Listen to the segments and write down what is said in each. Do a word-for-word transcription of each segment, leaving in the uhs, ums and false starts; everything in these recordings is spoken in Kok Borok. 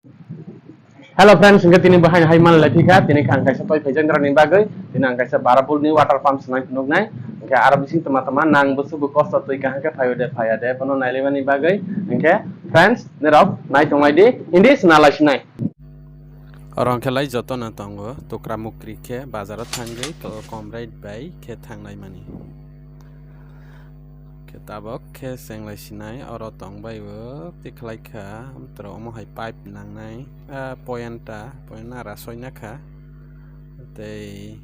Hello friends, hingke tini bo hai hai man lai thika, tini kha ang kaisa toi phaijak ni bagwi, tini ang kaisa Barapul ni water pump swnai phunuk nai, hingke aro bising tama tama nang bwswk bo kosto twi kaham khe phaio de phaiya de, bono nailaimani bagwi, hingke friends, nirok nai tonglai di, hindi swnalai sinai. Oro hingke lai joto no tongo, tukra mukri khe bazaro thangwi ko-, kom rate bai khe thangnai mani. Khe tabok khe chenglai sinai, oro tong bai o tikhlai kha, amtwrok omo hai pipe nangnai, ah, point ta, point nara soina kha. Tei,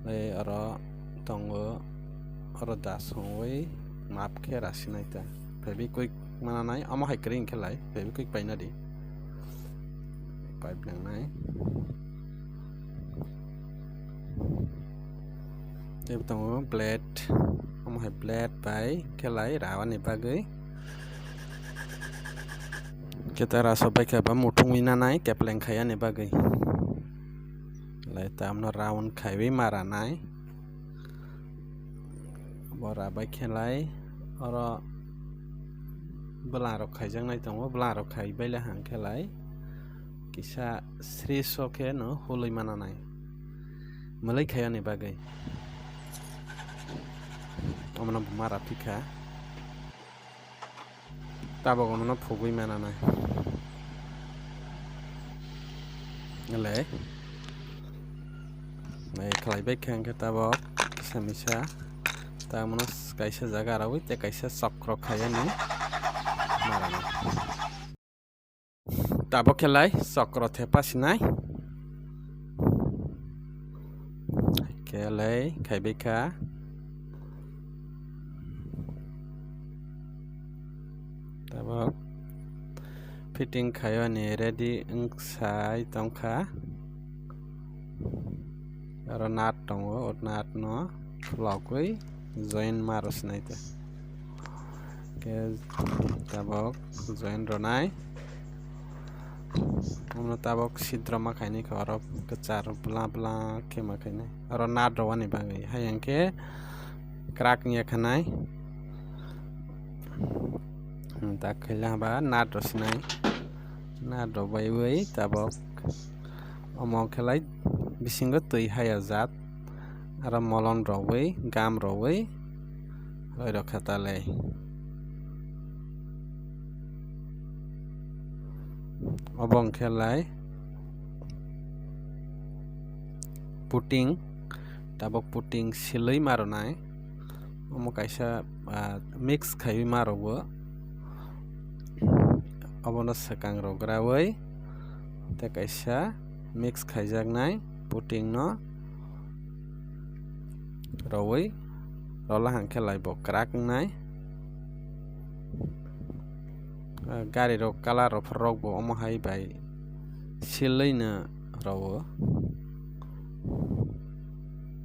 tei oro tongo, oro da songwi map khe ra sinai ta. Fevikwik mananai, omo hai kwrwi hwnkhe lai, Fevikwik paina di. Pipe nangnai. Tei bo tongo blade, omo hai blade bai khe lai rawani bagwi. Khe ta raso bai khe ba muthungwi nanai kepleng khaiyani bagwi. Lai tamno round khaiwi ma ranai. Bo rabai khe lai oro bwlangrok khaijaknai tongo, bwlangrok khaibai le hang khe lai kisa sri so khe no hulwi mananai. Mwlwi khaiyani bagwi. Omono bo mara phikha. Tabok omono phugwi mananai. Ele. Nai khlaibai kha hwnkhe tabok kisa misa. Tamono kaisa jaga rawi tei kaisa chokro khaiyani. Marana. Tabok khe lai chokro thepa sinai. Khe lai khaibai kha. Tabok fitting khaiyani ready wngsai tongkha. Aro nut tongo, o nut no khulogwi join ma rw sinai ta. Khe tabok join rwnai. Omo tabok sidro ma khainai kha, oro kwchar bla bla khe ma khainai. Oro nut rwani bagwi. Hai hwnkhe crack wngya khanai. Dak khaila ba nut rw sinai. Nut rw baiwi tabok. Omo khe lai bisingo twi haya jat, aro molon rogwi, gam rogwi, roi rok kha ta lai. Obo wng khe lai puting, tabok puting silwi ma rwnai. Omo kaisa, ah, mix khaiwi ma rwo. Obono swkang rok rawi tei kaisa mix khaijaknai puting no rwi rola hwnkhe lai bo kwrak wngnai. Ah, gari rok colour rok phor rok bo omo hai bai silwi no rwo.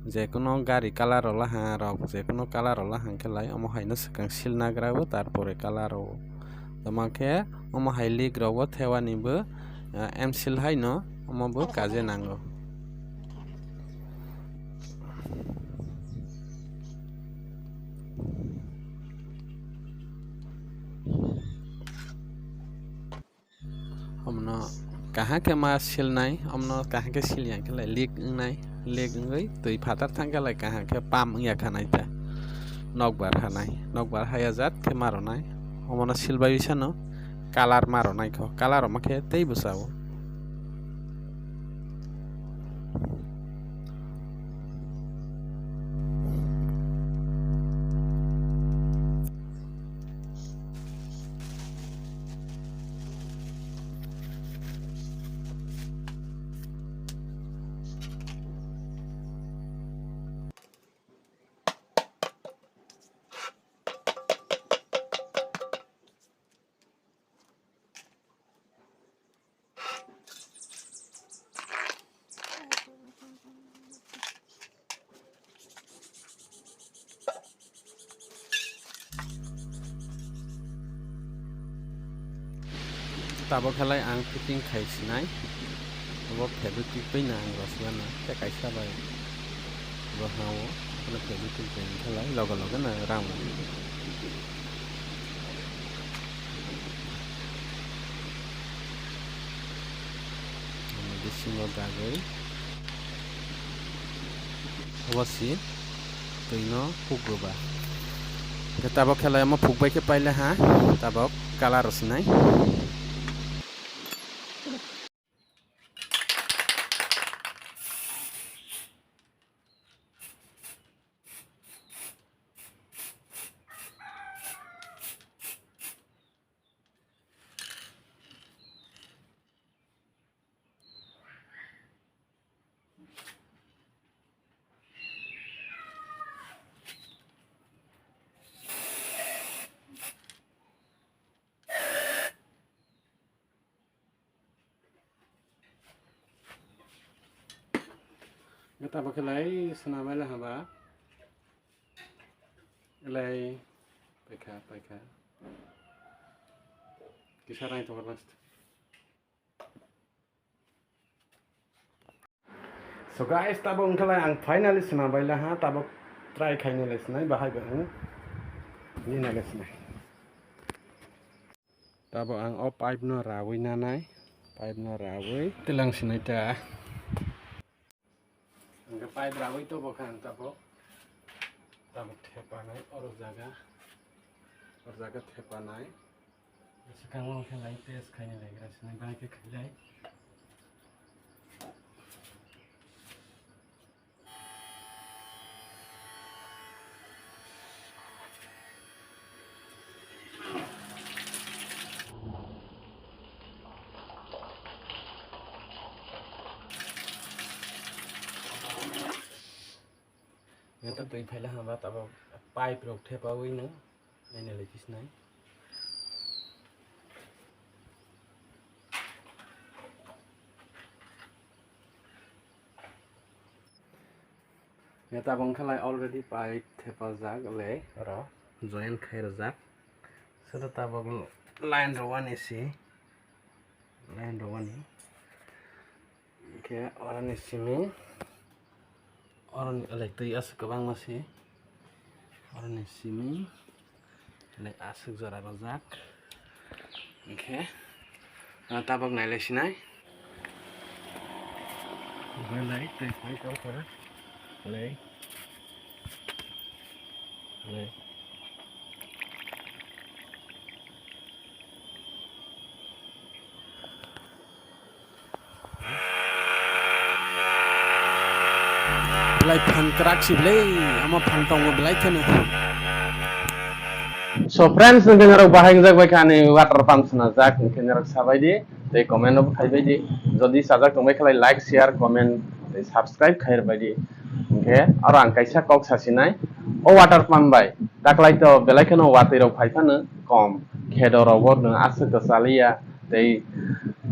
Jekuno gari colour rok la ha rok, jekuno colour rok la hang khe lai omo hai no swkang sil nagra o, tarpore colour o. Tamo khe omo hai leak rok o thewani bo, ah, M seal hai no omo bo kaje nango. Omono kaham khe ma silnai, omono kaham khe sil ya khe lai leak wngnai, leak wngwi twi phatar thang khe lai kaham khe pump wngya kha nai ta. Nokbar hanai, nokbar haya jat khe ma rwnai, omono sil bai sano colour ma rwnai kho, colour rwma khe tei bwsa o. Tabok khe lai ang fitting khai sinai. Abo Fevikwik bai no ang rw sinai, tei kaisa bai bo ha o, bono Fevikwik bai wng khe lai loge loge no rang. Sino dagwi obo si twino pukgo ba. Hwnkhe tabok khe lai omo pukbai khe paila ha, tabok colour rw sinai. Tabok khe lai swnamwi lai haba. Lai paikha, paikha. Kisa rain tongkha last. So guys, tabok wngkha lai ang finally swnambai lai ha, tabok try khainai lai swnai, bahai bo ang ninai lai swnai. Tabok ang o pipe no rawi nanai, pipe no rawi tilang sinai ta. Hwnkhe pipe rawi to bo kha ang tabok, tabok thepanai oro jaga, oro jaga thepanai. Swkang o khe lai test khaina lai gra sinai, bai khe khailai. Neta twi phaila hwnba tabok pipe rok thepawi no naina lai khe sinai. Neta bong khalai already pipe thepajak le oro join khai rwjak. Sero tabok line rwani si, line rwani. Hwnkhe oroni simi, oroni, like, twi aswk kwbangma se, oroni simi, like, aswk jora rwjak. Hwnkhe, ah, tabok nailai sinai. Nailai, twi phai tongkha. Nailai. Nailai. Belai phan kwrak si belai, omo phan tongo belai kheno. So friends, hwnkhe norok bahai wngjak bai kha ani water pump swnajak, hwnkhe norok sabai di, tei comment bo khai bai di. Jodi sajak tongbai khalai like, share, comment, tei subscribe khai rwbai di. Hwnkhe oro ang kaisa kok sasinai, o water pump bai taklai to belai kheno watwi rok phai phano kom, khedo rok bo no aswk kwchaliya. Tei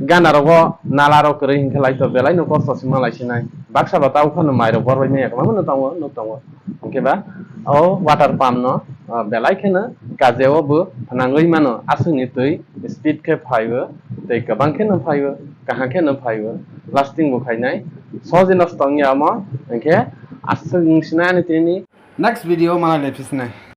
gana rogo nala rok kwrwi hinkhe lai to belai no kosto se ma lai sinai. Baksa ba tabuk phano mai rok bor bai maya kwbangma no tongo, nuk tongo. Hinkhe ba o water pump no, ah, belai kheno kajeo bo phnangwi mano. Aswk ni twi speed khe phaibo, tei kwbang kheno phaibo, kaham kheno phaibo, lasting bo khainai. Sohje nosto wngya omo, hinkhe aswk wng sinai ani tini. Next video o malai lai phi sinai.